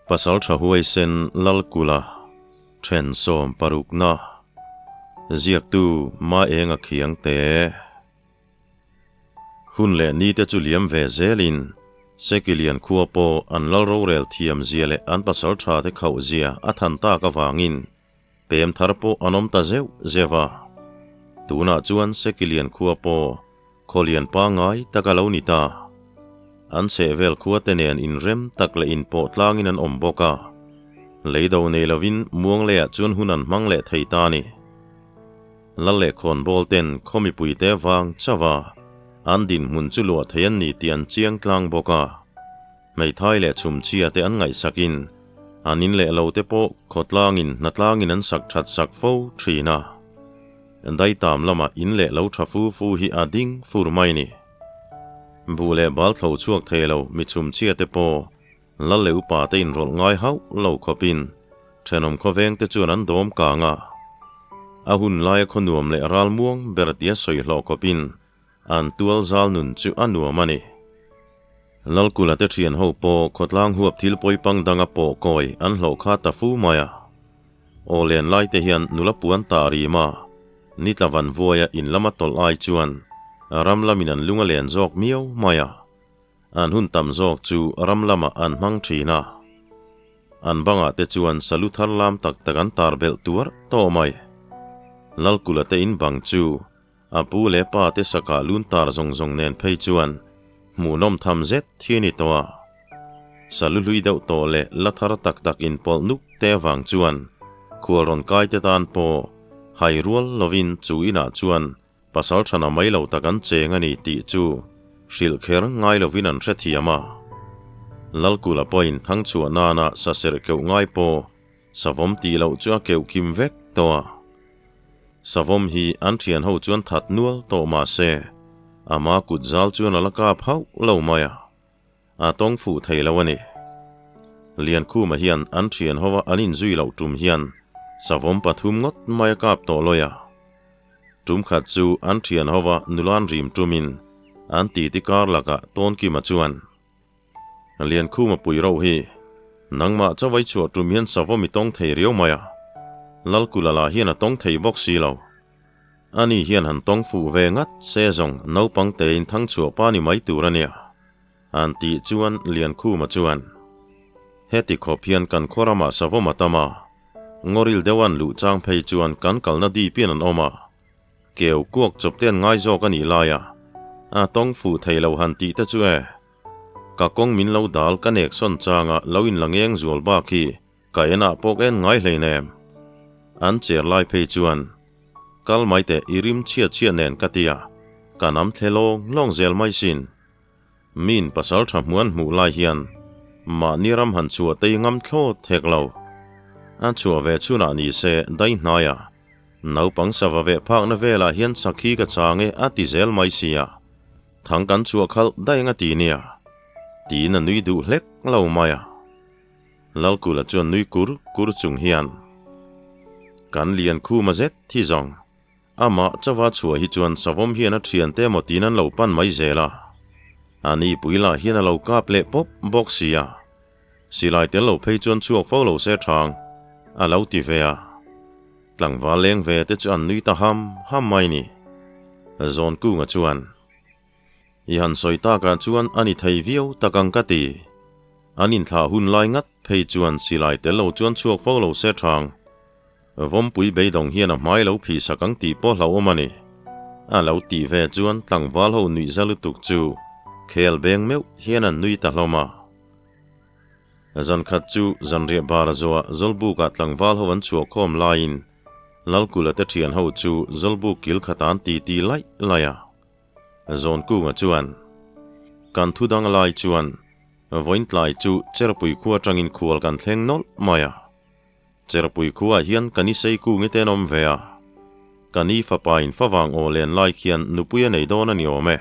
Pasalṭha huaisen Lalkula ṭhen 60na ziaktu Maenga Khiangte. Hun leh nite chu liam ve zelin Sekilian khua pawh an lal rorel thiam zia leh an pasalṭha te khauh zia a than tak avangin pem thar pawh an awm ta zeuh zeuh a. Tunah chuan Sekilian khua pawh Khawlian pangngai tak a lo ni ta. An chhehvel khuate nen inrem tak leh inpawh tlangin an awm bawk a. Leido nei lovin Muangleiah chuan hun an hmang leh thei ta a ni. Lal leh khawnbawl ten khaw mipuite vang chauh a, an dinhmun chu luah thei an ni tih an chiang tlang bawk a. Hmeithai leh chhumchhia te an ngaihsakin an in leh lo te pawh khawtlangin hnatlangin an sak that sak fo thin a. Daitam lamah in leh lo tha fu fu hi a ding fur mai ni. Buh leh bal thlo chhuak thei lo mi chhumchhia te pawh lal leh upa te inrawlh ngai hauh lo khawpin thenawm khawveng te chuan an dawm kang a. A hun laia khaw nuam leh ral muang ber tia sawi hlawh khawpin An tual zal nun chu a nuam a ni. Lalkula te thian ho pawh khawtlang huap thil pawipang danga pawh kawi an hlawh kha ta fu mai a. Aw len lai te hian nula puan ta rim a, nitla van vuaia in lama tawlh ai chuan ram lamin an lung a len zawk miau mai a. An hun tam zawk chu ram lamah an hmang thin a. An bangah te chuan salu thar lam tak tak an tar belh tuar tawh mai. Lalkula te in bang chu A pu leh pa te sakah lun tar zawng zawng nen phei chuan hmuhnawm tham zet thi a ni tawh a. Salu hlui deuh tawh leh la thar tak tak inpawlh nuk te avang chuan khual rawn kai te tan pawh hai rual lovin chu inah chuan pasal thana mai lo tak an cheng a ni tih chu hrilh kher ngai lovin an hrethiam a. Lalkula pawhin thangchhuah nana saserh keuh ngai pawh Savawm tih loh chu a keuh kim vek tawh a. Savawm hi an thian ho chuan that nual tawh mah se, ama kut zal chuan a la kap hauh lo mai a. A tawng fuh thei lo a ni. Liankhuma hian an thian hova an inzui loh tum hian savawm pathum ngawt mai a kap tawh lawi a. Tum khat chu an thian hova nulan rim tumin an titi kar lakah Tawnkima chuan, Liankhuma pui rauh hi nangmah chawai chhuah tum hian savawm i tawng thei riau mai a, Lalkula lah hian a tawng thei bawk si lo. Ani hian han tawng fuh ve ngat se zawng naupang tein thang chhuah pa ni mai tur a nia, an tih chuan Liankhuma chuan, Heti khawp hian kan khaw ramah savawm a tam a, ngawril deuh an luh chang phei chuan kan kalna dip in an awm a, Keu kuak chawp te an ngai zawk a nih lai a, a tawng fuh thei lo han tih te chu e. Ka kawng min lo dal ka nek sawn changa lo in la ngeng zual bak hi ka en ah pawk en ngai hlei nem. An cher lai phei chuan kal mai teh i rim chhiat chhiat nen ka ti a, ka nam thle lawng lawng zel mai sin. Min pasal tha hmuan hmuh lai hian mahni ram han chhuah tei ngam thlawt hek lo. A chhuah ve chhunah ni se dai hnaiah Naupang sava veh phakna velah hian sakhi ka chang e a ti zel mai sia. Thang kan chhuah khalh daih eng a ti nia? Tiin a nui duh hlek lo mai a. Lalkula chuan nui kur kur chung hian, Kan lian khuma zet thi zawng. Amah chauha chhuah hi chuan savawm hian a thiante emaw tiin an lo pan mai zel a. A nipui lah hian a lo kap leh pawp bawk sia. Silai tel lo phei chuan chhuak fo lo se thang, a lo ti ve a. Tlangval leng ve te chu an nui ta ham ham mai ni. Zawnkunga chuan, I han sawi takah chuan a ni thei viau tak ang ka ti. An inthlah hun lai ngat phei chuan silai tel lo chuan chhuak fo lo se thang. Vawmpui beidawng hian a hmai lo phihsak ang tih pawh hlauhawm a ni. A lo tih ve chuan tlangval ho nuih za lutuk chu khel beng meuh hian an nui ta hlawm a. Zan khat chu zanriah bara zuah Zawlbukah tlangval ho an chhuah khawm laiin Lalkula te thian ho chu Zawlbuk kil khat an ti ti laih laih a. Zawnkunga chuan, Kan thu dang lai chuan vawiin tlai chu Cherpui khua atangin khual kan thleng nawlh mai a. Cherpui khuaah hian ka ni Seikungi te an awm ve a. Ka ni fapain favang aw len lai khian nupui a nei dawn a ni awm e.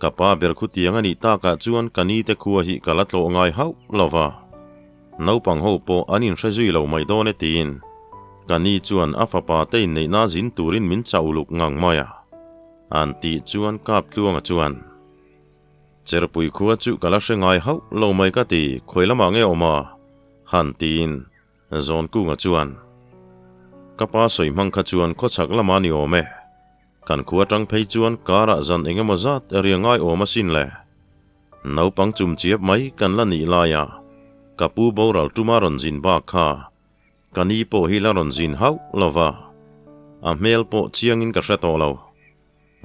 Ka pa ber khutiang a nih takah chuan ka ni te khua hi ka la tlawh ngai hauh lo va. Naupang ho pawh an inhre zui lo mai dawn e tiin ka ni chuan a fapa te inneihna zin turin min chauh luk ngang mai a. An tih chuan Kaptluanga chuan, Cherpui khua chu ka la hre ngai hauh lo mai ka ti, khawi lamah nge awm a? Han tiin Zawnkunga chuan, Ka pa sawi hmang kha chuan khawchhak lamah ni awm e. Kan khua atang phei chuan karah zan eng emaw zat ria ngai awm asin le. Naupang chum chiap mai kan la nih laia ka pu boral tuma rawn zin bak kha ka ni pawh hi la rawn zin hauh lo va, a hmel pawh chiangin ka hre tawh lo.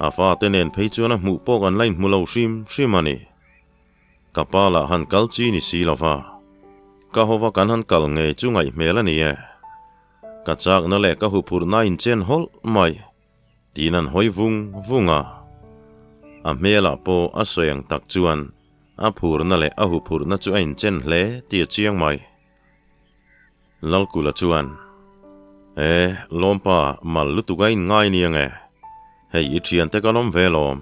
A fate nen phei chuan a hmuh pawh kan la inhmu lo hrim hrim a ni. Ka pa lah han kal chi ni si lo va, ka hova kan han kal ngei chu ngaih hmel a ni e. Ka chakna leh ka huphurhna inchen hawlh mai tiin an hawi vung vung a. A hmelah pawh a sawi ang tak chuan a phurna leh a huphurhna chu a inchen hle tih a chiang mai. Lalkula chuan, E, lawmpa, mal lutuk a inngai ni ange. Hei i thiante kan awm ve lawm.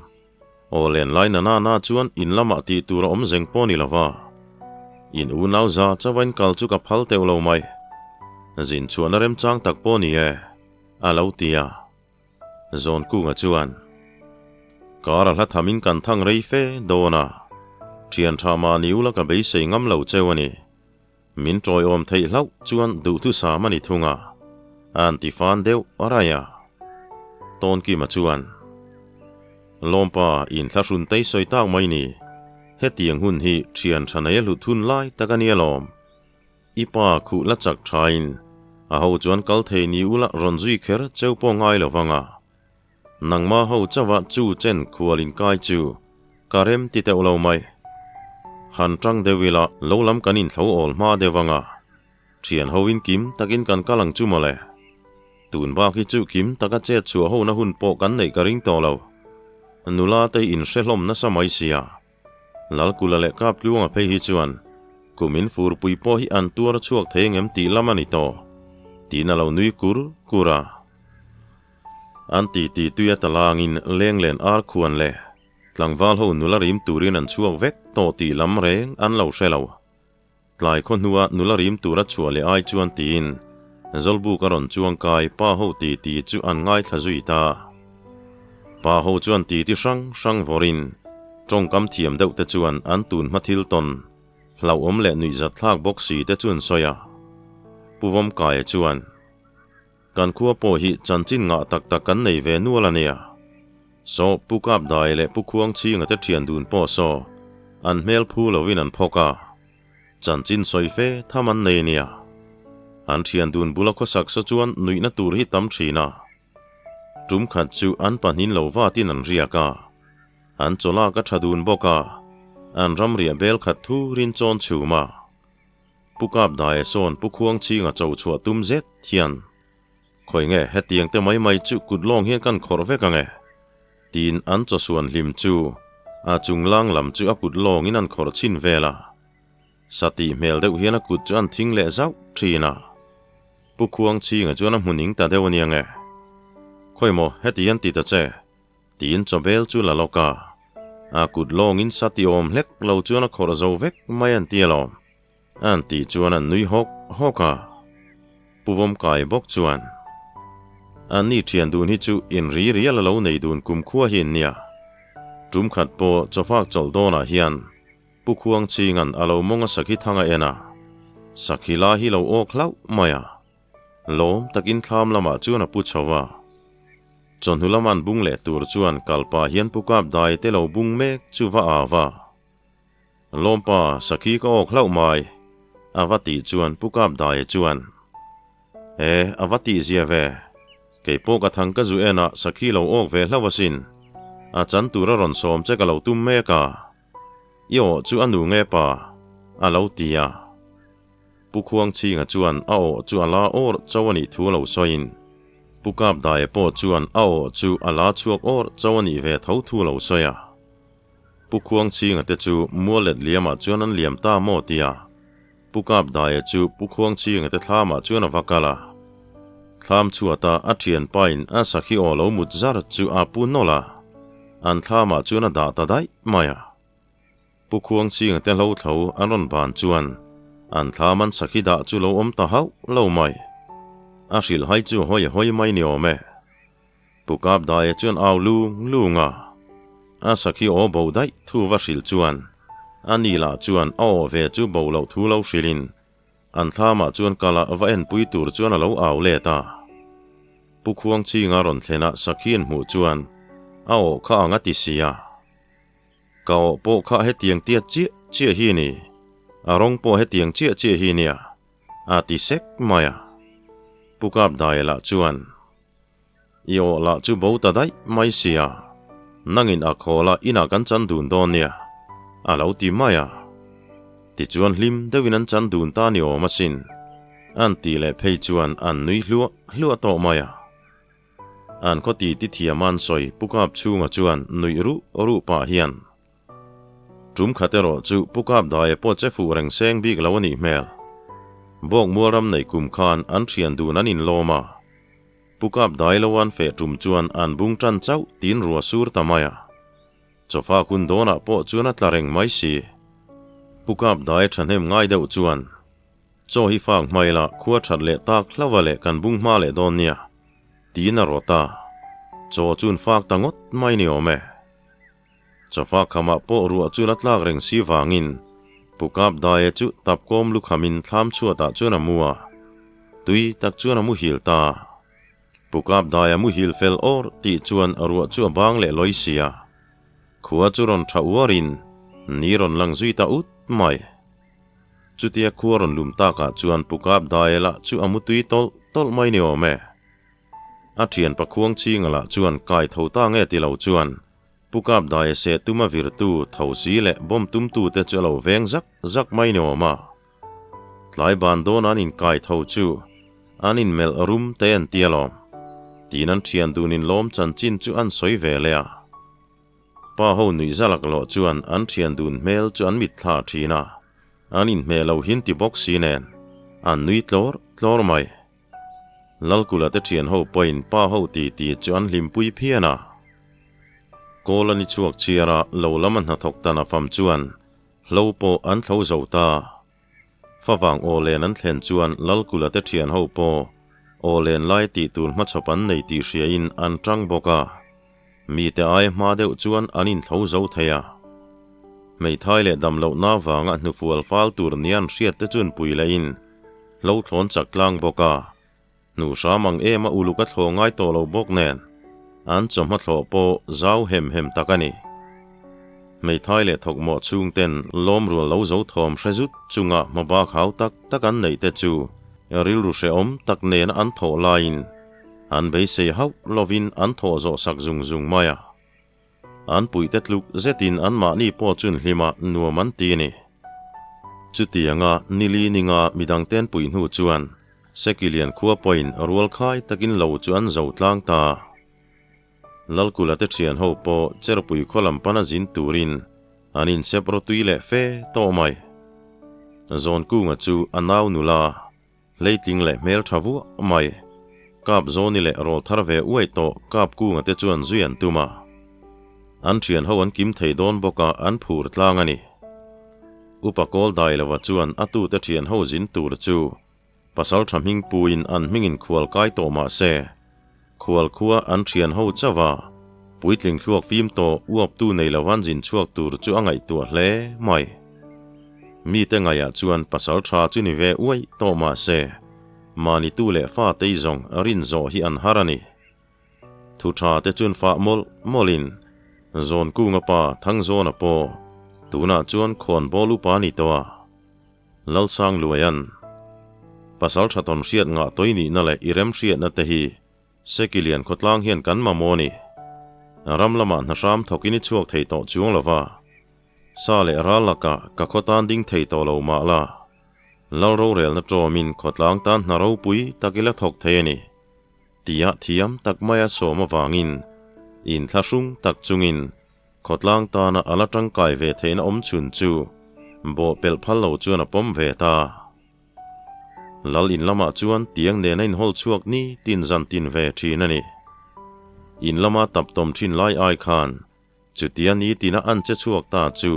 Aw len lai na na na chuan in lamah tih tur a awm zeng pawh ni lova. In unau za chauha in kal chu ka phal teuh lo mai. Zin chhuahna remchang tak pawh ni e, a lo ti a. Zawnkunga chuan, Kar a hla thamin kan thang rei fe dawn a, thian tha mahni ula ka beisei ngam lo cheu a ni. Min tawiawm theih hlauh chuan duhthusam a ni thung a, a an ti fan deuh a raih a. Tawnkima chuan, Lawmpa, inthlahrun tei sawi tak mai ni, hetiang hun hi thian tha nei a hlut hun lai tak a ni alawm. I pa khuh la chak thain, a ho chuan kal thei ni ula rawn zui kher cheu pawh ngai lo vang a. Nangmah ho chauha chu chen khual inkai chu ka rem ti teuh lo mai. Han tang deuh ila lo lam kan inthlo awl hma deuh anga thian ho in kim takin kan kal ang chu mawle. Tun bak hi chu kim taka chet chhuah hona hun pawh kan neih ka ring tawh lo. Nula te inhre hlawm nasa mai sia. Lalkula leh Kaptluanga phei hi chuan kumin furpui pawh hi an tuar chhuak thei engem tih lam a ni tawh tiin a lo nui kur kur a. An titi tui a talangin lenglen ar khuan leh tlangval ho nula rim turin an chhuak vek tawh tih lam reng an lo hre lo. Tlai khaw hnua nula rim tura chhuah leh ai chuan tiin Zawlbuk a rawn chuang kai pa ho titi chu an ngaithla zui ta. Pa ho chuan titi hrang hrang vawrin tawngkam thiam deuh te chuan an tun hma thil tawn hlauhawm leh nuihzat thlak bawk si te chu an sawi a. Pu Vawmkaia chuan. Kan khua pawh hi chanchin ngah tak tak kan nei ve nual a nia. Saw Pu Kapdai leh Pu Khuangchhinga te thian dun pawh saw an hmel phu lovin an phawk a, chanchin sawi fe tham an nei nia. An thian dun bula khawsak sa chuan nuihna tur hi tam thin a. Tum khat chu an pahnin lo vatin an riak a, an chawlak a tha dun bawk a, an ramriah bel khat thurin chawn chhum a. Pu Kapdaia sawn Pu Khuangchhinga cho chhuah tum zet hian, Khawi nge hetiang te mai mai chu kut lawng hian kan khawrh vek ang e? tiin an chawsuan hlim chu a chung lang lam chu a kut lawngin an khawrh chhin vel a. Satih hmel deuh hian a kut chu an thing leh zauh thin a. Pu Khuangchhinga chuan a hmu ning ta deuh a nia nge? Khawi maw heti hian ti ta che? Tiin chawbel chu la lawk a, a kut lawngin sa ti awm hlek lo chuan a khawrh zo vek mai an ti alawm. An tih chuan an nui hawk hawk a, Pu Vawmkai bawk chuan, Anni thian dun hi chu in ri rial a lo nei dun kumkhua hi an nia. Tum khat pawh chawfak chawlh dawnah hian Pu Khuangchhinga'n a lo mawng a sakhi thang a en a, sakhi la hi lo awk hlauh mai a. Lawm takin thlam lamah chuan a pu chho a. Chawhnu lama an bung leh tur chuan kalpa hian Pu Kapdai te lo bung mek chu va au a. Lawmpa, sakhi ka awk hlauh mai, a va tih chuan Pu Kapdaia chuan, E, a va tih zia ve. Kei pawh ka thang ka zu en a sakhi lo awk ve hlauh asin. A chan tur a rawn sawm che ka lo tum mek a. I aw chu a nu nge pa? a lo ti a. Pu Khuangchhinga chuan a aw chu a la awr cho a nih thu a lo sawiin, Pu Kapdaia pawh chuan a aw chu a la chhuak awr cho a nih ve tho thu a lo sawi a. Pu Khuangchhinga te chu mualet liamah chuan an liam ta maw tia Pu Kapdaia chu Pu Khuangchhinga te thlamah chuan a va kal a. Thlam chhuata a thianpain a sakhi aw lo mut zar chu a pu nawlh a, an thlamah chuan a dah ta daih mai a. Pu Khuangchhinga te hlo thlo an rawn ban chuan an thlam an sakhi dah chu lo awm ta hauh lo mai. A hrilhhai chu hawi a hawi mai ni awm e. Pu Kapdaia chuan au lung lung a, a sakhi aw bo daih thu va hrilh chuan a ni lah chuan a aw ve chu bo loh thu lo hrilhin. An thlamah chuan kala va enpui tur chuan a lo au let a. Pu Khuangchinga rawn thlenah sakhi an hmuh chuan a awh kha ang a ti si a. Ka awh pawh kha hetiang tiat chiah chiah hi ni, a rawng pawh hetiang chiah chiah hi nia, a ti sek mai a. Pu Kapdaia lah chuan, I awh lah chu bo ta daih mai sia, nangin a khawl a inah kan chan dun dawn nia, a lo ti mai a. Tichuan hlim deuhin an chan dun ta ni awm asin, an tih leh phei chuan an nui hluah hluah tawh mai a. An khaw ti ti thiam an sawi Pu Kap chhunga chuan nuih ruh ruh pah hian, Tum khat erawh chu Pu Kap daia pawh che fuh reng seng bik lo a nih hmel. Bawk mual ram neih kum khan an thian dun an inlawm a. Pu Kap dai lo an feh tum chuan an bung tan chauh tiin rua sur ta mai a. Chawfa kun dawnah pawh chuan a tla reng mai si. Pu Kap dai thahnem ngai deuh chuan, Chaw hi fak hmai la, khua that leh tak hlauva leh kan bung hma leh dawn nia, tiin a rawt a. Chaw chuan fak ta ngawt mai ni awm e. Chawfa khamah pawh ruah chu la tlak reng si vangin Pu Kap Daia chu tapkawm lukhamin thlam chhuatah chuan a mu a, tui tak chuan a muhil ta. Pu Kap Daia muhil fel awr tih chuan ruah chu a bang leh lawi si a, khua chu rawn tha uarin ni rawn lang zui ta ut mai. Chutia khua rawn lum takah chuan Pu Kap Daia lah chu a mu tui tawlh tawlh mai ni awm e. A thian pakhuang chhinga lah chuan kai tho ta nge ti lo chuan Pu Kap Daia seh tuma virtu tho si leh bawm tumtu te chu a lo veng zak zak mai ni awm a. Tlai ban dawn an inkai tho chu an inmelh rum te an ti alawm. Tiin an thian dun inlawm chanchin chu an sawi ve leh a. Pa ho nuih zalak loh chuan an thian dun hmel chu an mitthla thin a, an inhmeh lo hin ti bawk si nen an nui tlawr tlawr mai. Lalkula te thian ho pawhin pa ho ti ti chu an hlimpui phian a. Kawl a ni chhuak chhiar a, lo lama hnathawk tan a fam chuan hlo pawh an thlo zo ta. Favang aw len an thlen chuan Lalkula te thian ho pawh aw len lai tih tur hmachhawp an nei tih hriain an tang bawk a. Mite aia hma deuh chuan an inthlo zo thei a. Hmeithai leh damlohna vanga hnufual fal tur nia an hriat te chuan pui lehin hlo thlawn chak tlang bawk a. Hnu hram ang em a uluk a thlawh ngai tawh lo bawk nen an chawhma thlawh pawh zau hem hem tak a ni. Hmeithai leh thawkmawh chhungten lawmrual lo zo thawm hre zut chunga hmabak hau tak tak an neih te chu rilru hrehawm tak nena an thawh laiin An beisei hauh lovin an thawh zawh sak zung zung mai a. An puihte tluk zetin anmahni pawh chun hlima nuam an ti a ni. Chutianga nili ninga midangten puih hnu chuan Sekilian khua pawhin rualkhai takin lo chu an zo tlang ta. Lalkula te thian ho pawh Cherpui khaw lam pana zin turin an insep rawtui leh fe tawh mai. Zawnkunga chu a nau nula Hleitling leh hmel tha vuah mai. Kap Zawni leh rawl thar ve uai tawh Kap Kunga te chuan zui an tum a. An thian ho an kim thei dawn bawk a an phur tlang a ni. Upa Kawl Dailova chuan a tute thian ho zin tur chu pasal tha hming puin an hmingin khual kai tawh mah se khual khua an thian ho chauh a, puitling thluak fim tawh uaptu nei lo an zin chhuak tur chu a ngaihtuah hle mai. Mite ngaiah chuan pasal tha chu ni ve uaih tawh mah se, mahni tu leh fa tei zawng rin zawh hi an har a ni. Thu tha te chuan fah mawlh mawlhin Zawnkunga pa Thangzawna pawh tunah chuan khawnbawl upa a ni tawh a. Lalsang Luaian, Pasal tha tawn hriat ngah tawi nihna leh i rem hriatna te hi Sekilian khawtlang hian kan mamawh a ni. Ram lamah hna hram thawkin i chhuak thei tawh chuang lo va, sa leh ral lakah ka khaw tan ding thei tawh lo mah la, Lal rorelna tawmin khawtlang tan hna ropui tak i la thawk thei a ni, tia thiam tak maia sawm avangin inthlahrung tak chungin Khawtlang tana a la tangkai ve theihna awm chhun chu bawh pelh phal lo chuan a pawm ve ta. Lal in lamah chuan tiang nena inhawl chhuak ni tin zan tin ve thin a ni. In lama tap tawm thin lai ai khan chutia ni tina an che chhuak ta chu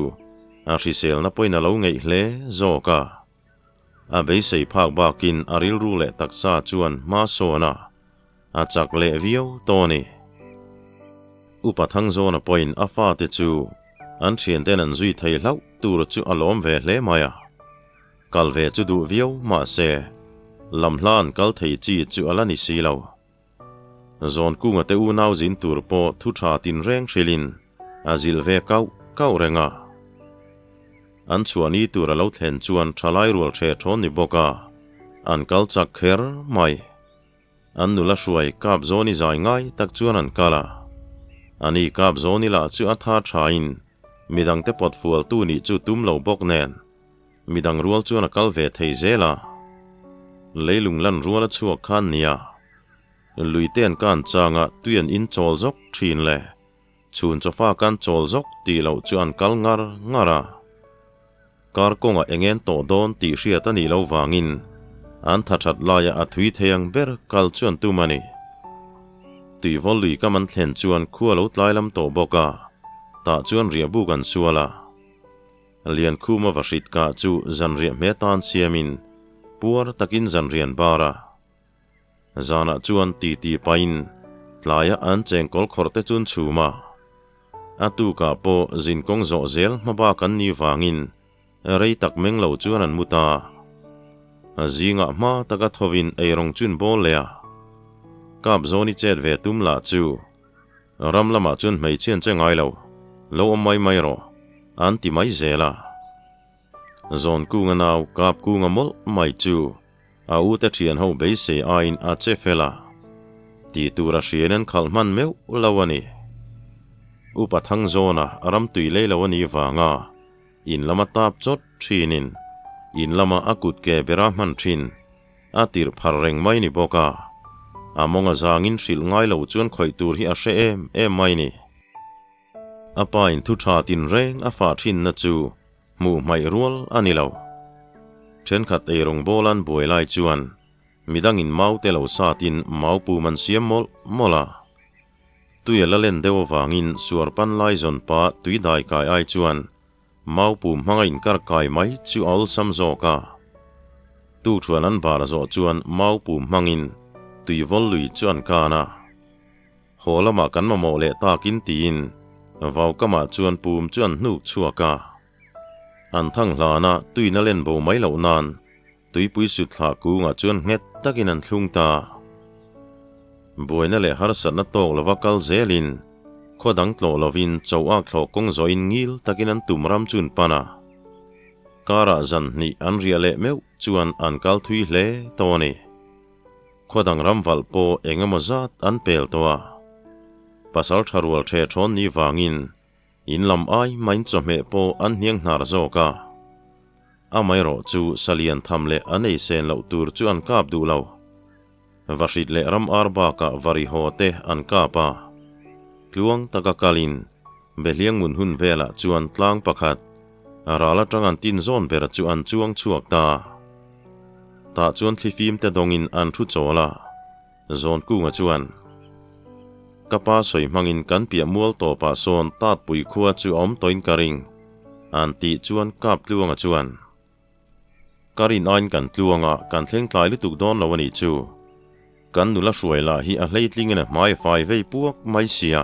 a hriselna pawhin a lo ngeih hle zawk a. A beisei phak bakin a rilru leh taksa chuan hma sawn a. A chak leh viau tawh a ni. Upa Thangzawna pawhin a fate chu an thianten an zui thei hlauh tur chu a lawm ve hle mai a. Kal ve chu duh viau mah se, lam hla an kal thei chi chu a la ni si lo. Zawnkunga te unau zin tur pawh thu tha tinreng hrilhin a zilh ve kauh kauh reng a. An chhuahni tur a lo thlen chuan thalai rual hreh thawn ni bawk a, an kal chak kher mai. An nula hruai kap zawni zai ngai tak chuan an kal a. Ani kap zawni lah chu a tha thain midangte pawt fualtu nih chu tum lo bawk nen midang rual chuan a kal ve thei zel a. Leilung lan rual a chhuak khan nia. Luite an kan changa tui an in chawl zawk thin le. Chhun chawfa kan chawl zawk tih loh chu an kal ngar ngar a. Kar kawngah eng en tawh dawn tih hriat a nih loh vangin an tha that laia a thui thei ang ber kal chu an tum a ni. Tuivawl lui kam an thlen chuan khua lo tlai lam tawh bawk a, tah chuan riah buk an sual a. Liankhuma vahrit kah chu zanriah hme tan siamin puar takin zanrian bar a. Zanah chuan titi pahin tlaia an chengkawl khawrh te chuan chhum a. A tukah pawh zinkawng zawh zel hma bak an nih vangin rei tak meng lo chuan an mu ta. A zingah hma taka thovin eirawng chun bawl leh a. Kap zawni chet ve tum lah chu ram lamah chuan hmeichhian che ngai lo, lo awm mai mai rawh, an ti mai zel a. Zawnkunga nau Kapkunga mawlh mai chu a ute thian ho beisei aiin a che fel a, tih tur a hriain an khalh hman meuh lo a ni. Upa Thangzawna ram tui lei lo a nih vanga in lama tap chawt thinin in lama a kut ke bera hman thin a tirh phar reng mai ni bawk a, a mawng a zangin hrilh ngai lo chuan khawih tur hi a hre em em mai ni. A pa in thu tha tinreng a fah thinna chu hmuh hmaih rual a ni lo. Thenkhat eirawng bawl an buai lai chuan midangin mau te lo satin mau pum an siam mawlh mawlh a. Tui a la len deuh avangin suar pan lai zawn pa tui dai kai ai chuan mau pum hmanga inkar kai mai chu a awlsam zawk a. Tukṭhuan an bar zawh chuan mau pum hmangin tui vawl lui chu an kan a. Haw lamah kan mamawh leh takin tiin vaukamah chuan pum chu an hnuk chhuak a. An thang hlana tuina len bo mai loh nan tuipui sut thlah kungah chuan nghet takin an thlung ta. Buaina leh harsatna tawk lova kal zelin khaw dang tlawh lovin cho ak thlawh kawng zawhin ngil takin an tum ram chu an pan a. Karah zan hnih an riah leh meuh chuan an kal thui hle tawh a ni. Khaw dang ram valh pawh eng emaw zat an pel tawh a. Pasal tha rual ṭhe ṭhawn ni vangin in lam ai main chawhmeh pawh an hniang hnar zawk a. Amaherawh chu salian tham leh an ei sen loh tur chu an kap duh lo. Vahrit leh ram ar bakah vari haw te an kap a. Tluang taka kalin Behliang ngun hun velah chuan tlang pakhat a ral atang an tin zawn ber chu an chuang chhuak ta. Tah chuan thlifim te dawngin an thu chawl a, Zawnkunga chuan, Ka pa sawi hmangin kan piah mual tawpah sawn Tatpui khua chu a awm tawhin ka ring, an tih chuan Kaptluanga chuan, Ka rin aiin kan tluang a, kan thleng tlai lutuk dawn lo a nih chu. Kan nula hruai lah hi a hleitlingin a hmai a fai vei puak mai sia.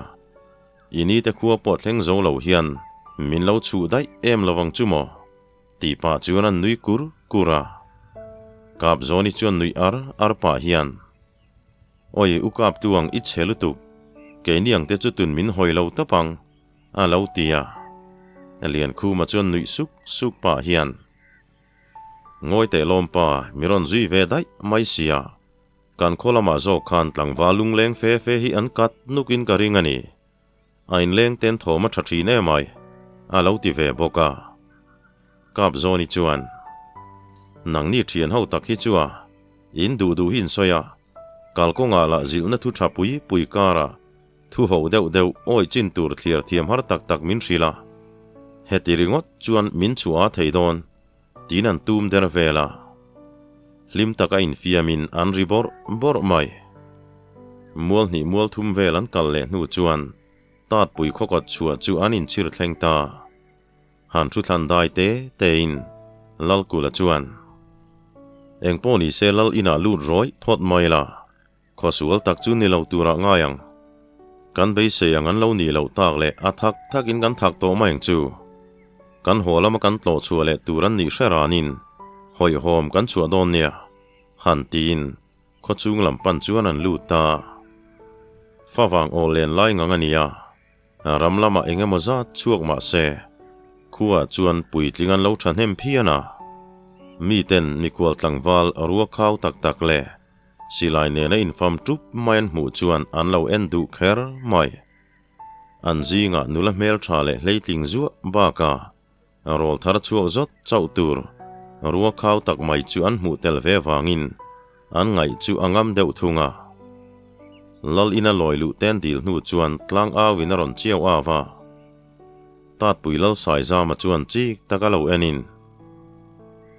I ni te khua pawh thleng zo lo hian min lo chhuh daih em lo ang chu maw? Tih pah chuan an nui kur kur a. Kapzawni chuan nuih ar ar pah hian, Awi u Kaptluang i chhe lutuk, keini ang te chu tun min hawi lo tawp ang, a lo ti a. Liankhuma chuan nuih suk suk pah hian, Ngawi teh lawmpa, mi rawn zui ve daih mai sia. Kan khaw lamah zawk khan tlangval lungleng fe fe hi an kat nukin ka ring a ni. A inleng ten thawm a tha thin em ai, a lo ti ve bawk a. Kapzawni chuan, Nangni thian ho tak hi chu a, in duh duh hi in sawi a, kalkawngah lah zilhna thu tha pui pui karah thu ho deuh deuh awi chin tur thliar thiam har tak tak min hrilh a, heti ringawt chuan min chhuah a thei dawn. Tiin an tum der vel a, hlim taka infiamin an ri bawrh bawrh mai. Mual hnih mual thum vel an kal leh hnu chuan Tatpui khawkawt chhuah chu an inchhir thleng ta. Han thu thlan dai te tein Lalkula chuan, Engpawh ni se Lal inah lut rawih phawt mai la, Khawsual tak chu ni lo turah ngai ang. Kan beisei ang an lo nih loh tak leh a thak thakin kan thak tawh mai ang chu. Kan haw lama kan tlawh chhuah leh tur an nih hre ranin Hawihhawm kan chhuah dawn nia, han tiin khawchhung lam pan chuan an lut ta. Favang aw len lai ngang a nia, ram lamah eng emaw zat chhuak mah se, khuaah chuan puitling an lo thahnem phian a. Miten mikhual tlangval rua khau tak tak leh silai nena infam tup mai an hmuh chuan an lo en duh kher mai. An zingah nula hmeltha leh hleitling zuah bakah Rawl thar chhuak zawt chauh tur rua khau tak mai chu an hmuh tel ve vangin an ngaih chu a ngam deuh thung a. Lal ina lawi luh ten dil hnu chuan tlang au in a rawn chiau av a. Tatpui Lal Saizama chuan chik tak a lo en in,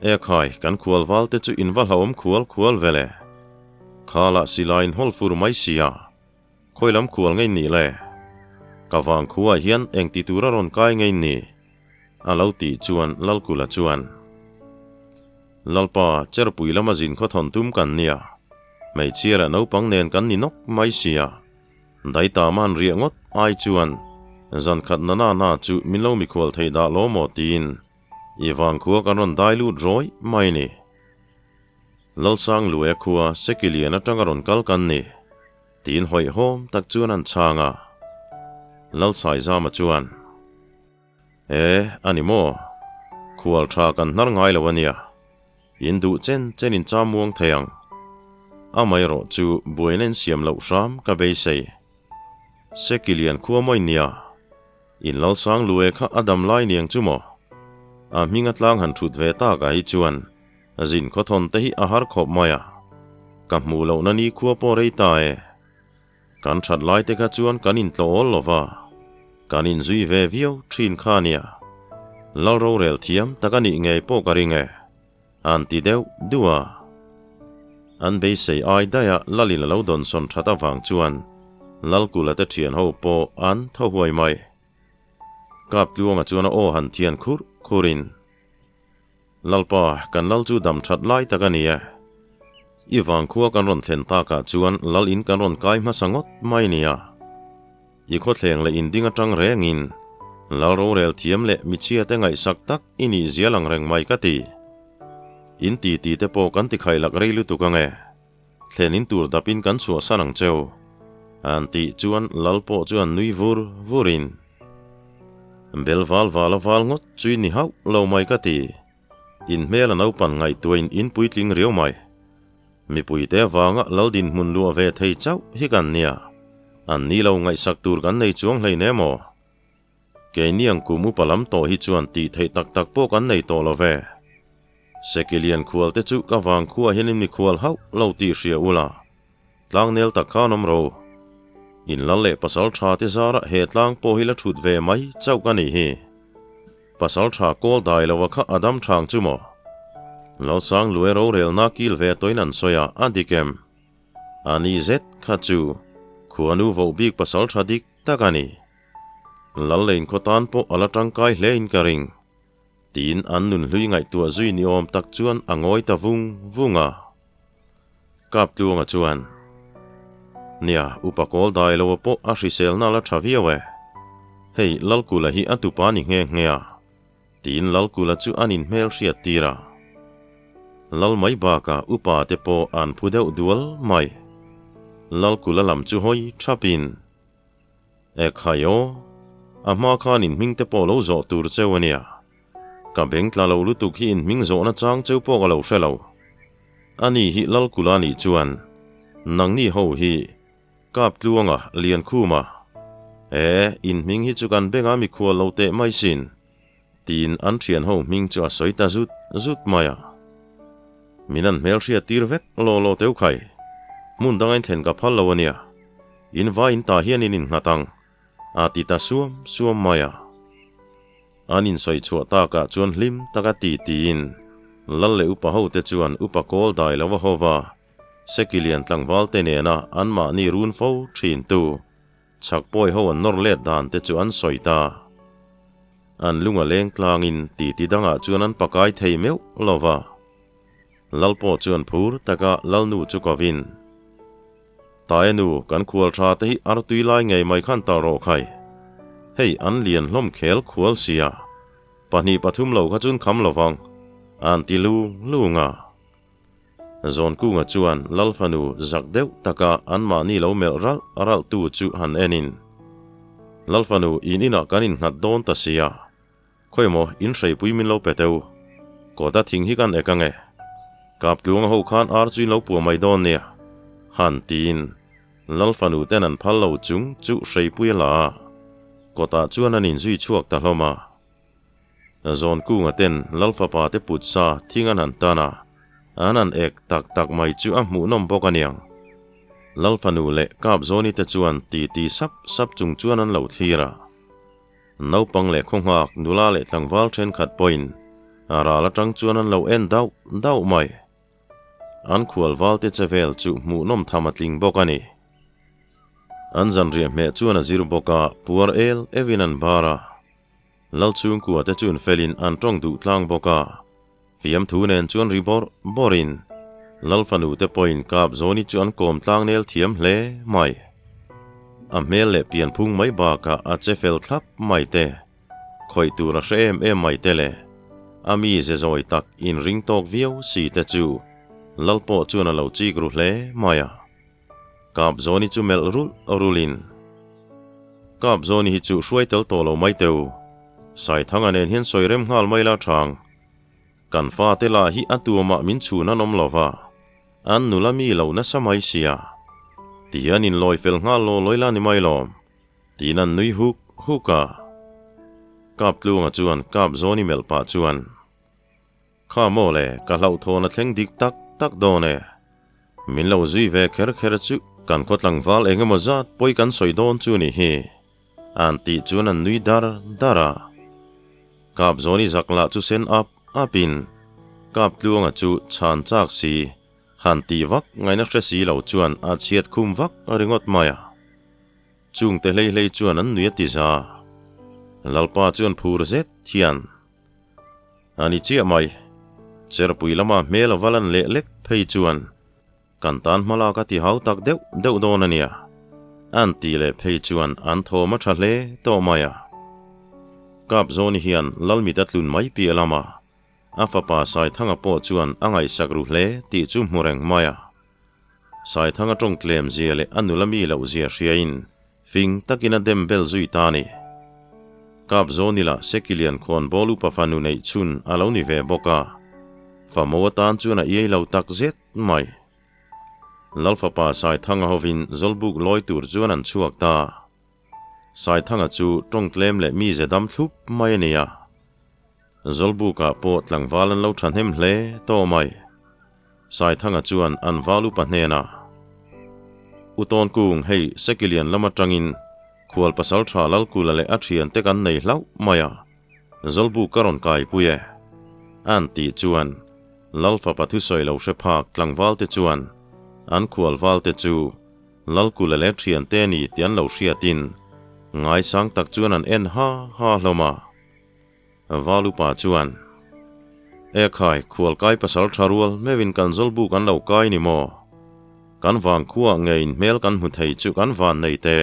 E khai, kan khual val te chu in va hlauhawm khual khual ve le. Khalah silai in hawl fur mai sia. Khawi lam khual ngei nih le? Ka vang khuaah hian eng ti tura rawn kai ngei ni? A lo tih chuan Lalkula chuan, Lalpa, Cherpui lama zin khaw thawn tum kan nia. Hmeichhia leh naupang nen kan ni nawk mai sia. Daitama an riah ngawt ai chuan zan khat na na na chu min lo mikhual thei dah law maw tiin i vang khua kan rawn dai lut rawih mai ni. Lalsang Luaia khua Sekilian atanga rawn kal kan ni. Tiin hawihhawm tak chuan an chhang a. Lalsaizama chuan, E, a ni maw? Khual tha kan hnar ngai lo a nia. In duh chen chen in cham muang thei ang. Amaherawh chu buaina in siam loh hram ka beisei. Sekilian khua mawi nia. In Lalsang Lue kha a dam lai niang chu maw? A hming a tlang han thut ve tak ah hi chuan zin khawthawn te hi a har khawp mai a, ka hmuh lohna ni khua pawh rei ta e. Kan that lai te kha chuan kan intlawh awl lo va, kan inzui ve viau thin kha nia. Lal rorel thiam tak a nih ngei pawh ka ring e, an ti deuh duh a. An beisei ai daih a Lalin a lo dawnsawn that avang chuan Lalkula te thian ho pawh an tho huai mai. Kaptluanga chuan a aw han thian khurh khurhin, Lalpa, kan lal chu dam that lai tak a ni e. I vangkhua kan rawn thlen takah chuan lal in kan rawn kai hmasa ngawt mai nia. I khawthleng leh in ding atang rengin lal rorel thiam leh michhia te ngaihsak tak i nih zia lang reng mai ka ti. In titi te pawh kan ti khaih lak rei lutuk ange. Thlen in tur dapin kan chhuahsan ang cheu. An tih chuan lal pawh chuan nui vur vurin, Bel val val a val ngawt chu i ni hauh lo mai ka ti. In hmel a naupan ngaihtuahin in puitling riau mai. Mipuite avanga lal dinhmun luah ve thei chauh hi kan nia. An ni lo ngaihsak tur kan nei chuang hlei ne maw? Keini ang kum upa lam tawh hi chuan tih theih tak tak pawh kan nei tawh lo ve. Sekilian khual te chu ka vang khuah hian in mikhual hauh lo tih hria ula, tlangnel tak khan awm ro. In lal leh pasal tha te zarah he tlang pawh hi la thut ve mai chauh ka nih hi. Pasal tha kawl dai lo a kha a dam thang chu maw? Lalsang Luai rorelna kil ve tawhin an sawi a, a dik em? A ni zet kha chu khuanu voh bik pasal tha dik tak a ni. Lal leh inkhaw tan pawh a la tangkai hle in ka ring. Tiin an nun hlui ngaihtuah zui ni awm tak chuan a ngawi ta vung vung a. Kaptluanga chuan, Nia, upa kawl dai lo a pawh a hriselna la tha viau e. Hei, Lalkula hi a tupa ni nghe nghe a. Tiin Lalkula chu an inhmel hriat tir a. Lal mai bakah upa te pawh an phu deuh dual mai. Lalkula lam chu hawi thapin. E khai aw, a hma khan in hming te pawh lo zawh tur cheu a nia. Ka beng tla lo lutuk hi in hming zawhna chang cheu pawh ka lo hre lo. Ani hi Lalkula nih chuan nangni ho hi Kaptluanga, Liankhuma. E, in hming hi chu kan bengah mikhual lo teh mai sin. Tiin an thian ho hming chu a sawi ta zut zut mai a. Min an hmelhriat tir vek law law teu khai. Hmun danga in thlen ka phal lo a nia. In vai in tah hian in innghat ang, a ti ta suam suam mai a. An insawi chhuah takah chuan hlim taka ti tiin Lal leh upa ho te chuan upa kawl dai lo a hova Sekilian tlangval te nena anmahni run fo thin tu Chhak pawi ho an nawr let dan te chu an sawi ta. An lung a leng tlangin titi dangah chuan an pakai thei meuh lo va. Lal pawh chuan phur taka Lalnu chu kovin, Tae nu, kan khual tha te hi artui lai ngei mai khan tal rawh khai. Hei an lian hlawm khel khual sia, 2 3 lo kha chun kham lo vang. An ti lung lung a. Zawnkunga chuan Lal fanu zak deuh taka anmahni lo melh ralh ralh tu chu han enin, Lal fanu in inah kan innghat dawn ta sia, khawimaw in hreipui min lo pe teu, kawta thing hi kan ek ange, Kaptluanga ho khan ar chu in lo puah mai dawn nia, han tiin Lal fanu ten an phal lo chung chu hreipui a la a, kawtah chuan an inzui chhuak ta hlawm a. Zawnkunga ten Lal fapa te put sa thing an han tan a, an han ek tak tak mai chu a hmuhnawm bawk aniang. Lal fanu leh Kapzawni te chuan titi sap sap chung chuan an lo thlir a. Naupang leh khawnghak nula leh tlangval thenkhat pawhin a ral atang chuan an lo en dauh dauh mai. An khualval te che vel chu hmuhnawm tham a tling bawk a ni. An zanriah hmeh chuan a zir bawk a, puar el evin an bar a. Lal chhungkua te chuan felin an tawng duh tlang bawk a, fiamthu nen chuan ri bawrh bawrhin Lal fanu te pawhin kap zawni chu an kawm tlang nel thiam hle mai. A hmel leh pianphung mai bakah a che fel thlap mai te, khawih tur a hre em em mai te leh a mi ze zawi tak inring tawk viau si te chu Lal pawh chuan a lo chik ru hle mai a. Kap Zawni chu melh rulh rulhin, Kap Zawni hi chu hruai tel tawh lo mai teu. Saithanga nen hian sawi rem nghal mai la thang. Kan fate lah hi a tuamah min chhun an awm lo va, an nula mi lo nasa mai sia. Tihian inlawi fel nghal law lawi la ni mai lawm. Tiin an nui huk huk a. Kap Tluanga chuan Kap Zawni melh pah chuan, Kha maw le, ka hlauhthawn a thleng dik tak tak dawn e. Min lo zui ve kher kher chu kan khaw tlangval eng emaw zat pawi kan sawi dawn chu ni hi. An tih chuan an nui dar dar a. Kap Zawni zak lah chu sen ap ap in Kap Tluanga chu chhan chak si, han tih vak ngaihna hre si lo chuan a chhiat khum vak ringawt mai a. Chungte hlei hlei chuan an nui a ti za. Lalpa chuan phur zet hian. A ni chiah mai. Cherpui lama hmel a va lan leh lek phei chuan kan tan hma lak a ti hau tak deuh deuh dawn a nia. An tih leh phei chuan an thawm a tha hle tawh mai a. Kap Zawni hian Lalmit a tlun mai piah lama a fapa Saithanga pawh chuan a ngaihsak ru hle tih chu hmu reng mai a. Saithanga tawng tlem zia leh a nula mi loh zia hriain Fing takin a dem bel zui ta a ni. Kap Zawnila Sekilian khawn bawl upa fanu neih chhun a lo ni ve bawk a, famo atan chuan a iai lo tak zet mai. Lalfapa Saithanga hovin Zawlbuk lawi tur chuan an chhuak ta. Saithanga chu tawng tlem leh mize dam thlup mai a ni a. Zawlbukah pawh tlangval an lo thahnem hle tawh mai. Saithanga chuan an val upa hnenah, U Tawnkung, hei Sekilian lam atangin khual pasal tha Lalkula leh a thiante kan nei hlauh mai a, Zawlbuk ka rawn kaipui e. An tih chuan Lal fapa thusawi lo hre phak tlangvalte chuan an khual valte chu Lalkula leh thiante a ni tih an lo hriatin ngaisang tak chuan an en ha ha hlawm a. Valupa chuan, E khai, khualkai pasal tha rual meuhin kan zawlbuk an lo kai ni maw? Kan vang khuaah nge in hmel kan hmu thei chu kan van nei te?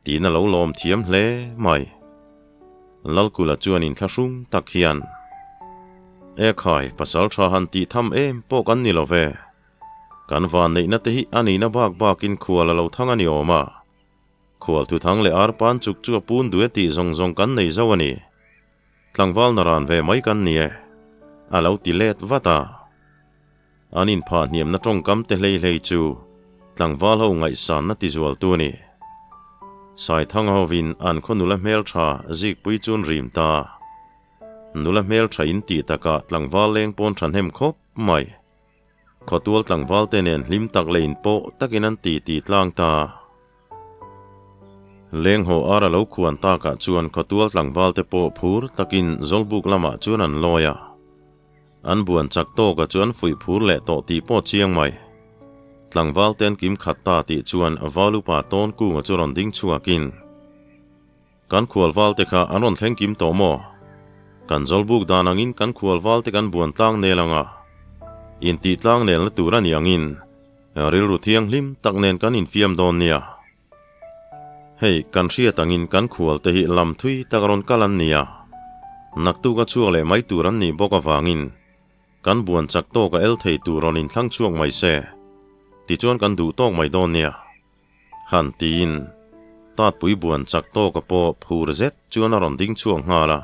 Tiin a lo lawm thiam hle mai. Lalkula chuan inthlahrung tak hian, E khai, pasal tha han tih tham em pawh kan ni lo ve. Kan van neihna te hi a nihna bak bakin khual a lo thang a ni awm a. Khual thuthang leh arpan chuk chu a pun duh e tih zawng zawng kan nei zo a ni. Tlangval naran ve mai kan ni e, a lo ti let vat a. An inphah hniamna tawngkam te hlei hlei chu tlangval ho ngaihsanna tizualtu a ni. Saithanga hovin an khaw nula hmeltha zikpui chu an rim ta. Nula hmeltha in tih takah tlangval leng pawn thahnem khawp mai. Khawtual tlangval te nen hlim tak leh inpawh takin an ti ti tlang ta. Lenghaw ar a lo khuan takah chuan khawtual tlangval te pawh phur takin Zawlbuk lamah chuan an lawi a. An buan chak tawkah chuan fuih phur leh tawh tih pawh chiang mai. Tlangval te an kim khat ta tih chuan Valupa tawn kunga chu rawn ding chhuakin, Kan khualval te kha an rawn thleng kim tawh maw? Kan Zawlbuk dan angin kan khualval te kan buan tlang nel anga intih tlang nelna tur a ni angin rilru thianghlim tak nen kan infiam dawn nia. Hei, kan hriat angin kan khual te hi lam thui tak rawn kal an nia. Naktuk a chhuak leh mai tur an nih bawk avangin. Kan buan chak tawk a el thei tur rawn inthlang chhuak mai se, tichuan kan duh tawk mai dawn nia. Han tiin Tatpui buan chak tawka pawh phur zet chuan a rawn ding chhuak nghal a.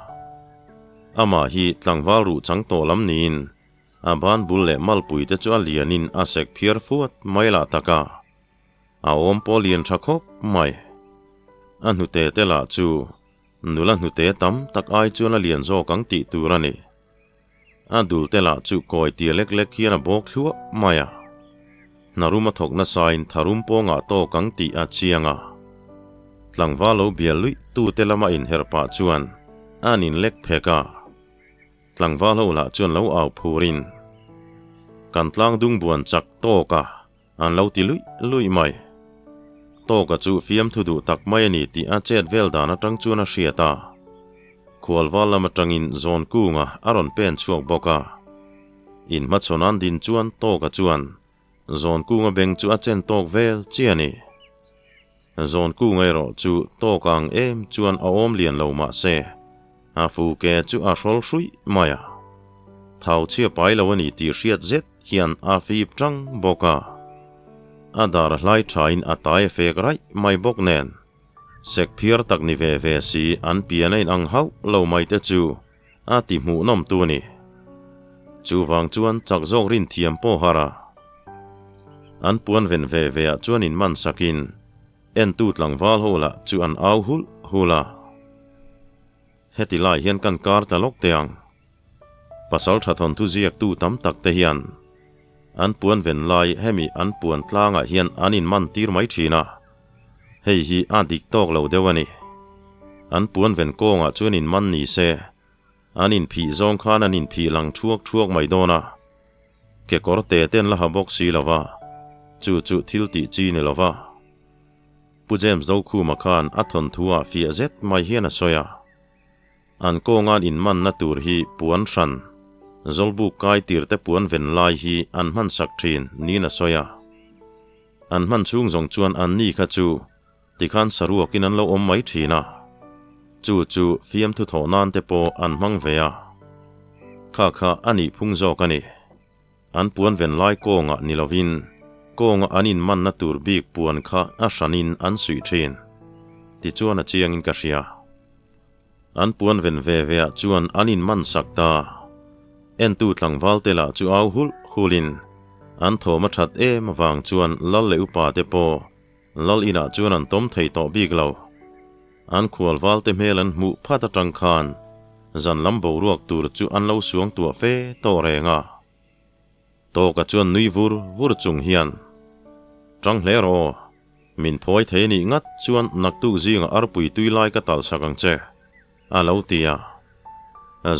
Amah hi tlangval ruh chang tawh lam niin a ban bul leh malpui te chu a lianin a sek phiar fuat mai lah tak a. A awm pawh lian tha khawp mai. A hnute te lah chu nula hnute tam tak ai chuan a lian zawk ang tih tur a ni. A dul te lah chu kawi tia lek lek hian a bawk thluah mai a. Hnarum a thawk nasain tharum pawngah tawk ang tih a chiang a. Tlangval lo bial luih tu te lama inherh pah chuan an inlek phek a. Tlangval ho lah chuan lo au phurin, Kan tlangdung buan chak tawk a, an lo ti luih luih mai. Tawka chu fiamthu duh tak mai a ni tih a chet vel dan atang chuan a hriat a. Khualval lam atangin Zawnkunga a rawn pen chhuak bawk a. Inhmachhawn an din chuan Tawka chuan Zawnkunga beng chu a chen tawk vel chi a ni. Zawnkunga erawh chu Tawka ang em chuan a awm lian lo mah se, a fu ke chu a hrawl hruih mai a. Thau chhia pai lo a ni tih hriat zet hian a fip tang bawk a. A dar hlai thain a tai a fek raih mai bawk nen. Sek phiar tak ni ve ve si an pian a inang hauh lo mai te chu a ti hmuhnawm tu a ni. Chuvang chuan chak zawk rin thiam pawh har a. An puan ven ve ve ah chuan in man sakin entu tlangval ho lah chu an au hulh hulh a. Heti lai hian kan kar tla lawk teh ang. Pasal tha thawnthu ziaktu tam tak te hian an puan ven lai hemi an puan tlangah hian an in man tir mai thin a. Hei hi a dik tawk lo deuh a ni. An puan ven kawngah chuan in man ni se, an inphih zawng khan an inphih lang thuak thuak mai dawn a. Kekawr te ten la ha bawk si lo va, chu chu thil tih chi ni lo va. Pu James Zokhuma khan a thawnthu ah fiah zet mai hian a sawi a. An kawngan inmanna tur hi puan hran, zawlbuk kai tir te puan ven lai hi an hmansak thin niin a sawi a. An hman chhung zawng chuan an ni kha chu tikhan saruakin an lo awm mai thin a, chu chu fiamthu thawh nan te pawh an hmang ve a. Kha kha a nih phung zawk a ni. An puan ven lai kawngah ni lovin kawnga an inmanna tur bik puan kha a hranin an suih thin. Tichuan a chiangin ka hria. An puan ven ve ve ah chuan an inman sak ta. Entu tlangval te lah chu au hulh hulhin an thawm a that em avang chuan lal leh upa te pawh lal inah chuan an tawm thei tawh bik lo. An khualval te hmel an hmuh phat atang khan zan lam boruak tur chu an lo suang tuah fe tawh reng a. Tawka chuan nui vur vur chung hian, Tang hle rawh aw, min phawi thei nih ngat chuan naktuk zingah arpui tui lai ka talh sak ang che, a lo ti a.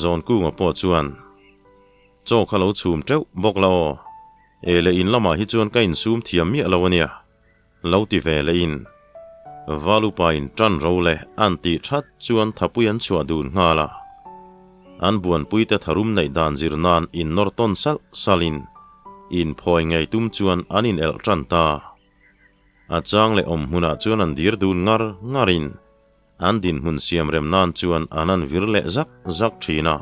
Zawnkunga pawh chuan, Chaw kha lo chhum teuh bawk la aw, e leh in lamah hi chuan ka insum thiam miah lo a nia, lo ti ve leh in. Valupain tan ro leh an tih that chuan thapui an chhuah dun nghal a. An buanpuite tharum neih dan zir nan innawr tawn salh salhin inphawi ngei tum chuan an inelh tan ta. A chang leh awm hmunah chuan an dir dun ngar ngarin an dinhmun siam rem nan chuan an han vir leh zak zak thin a.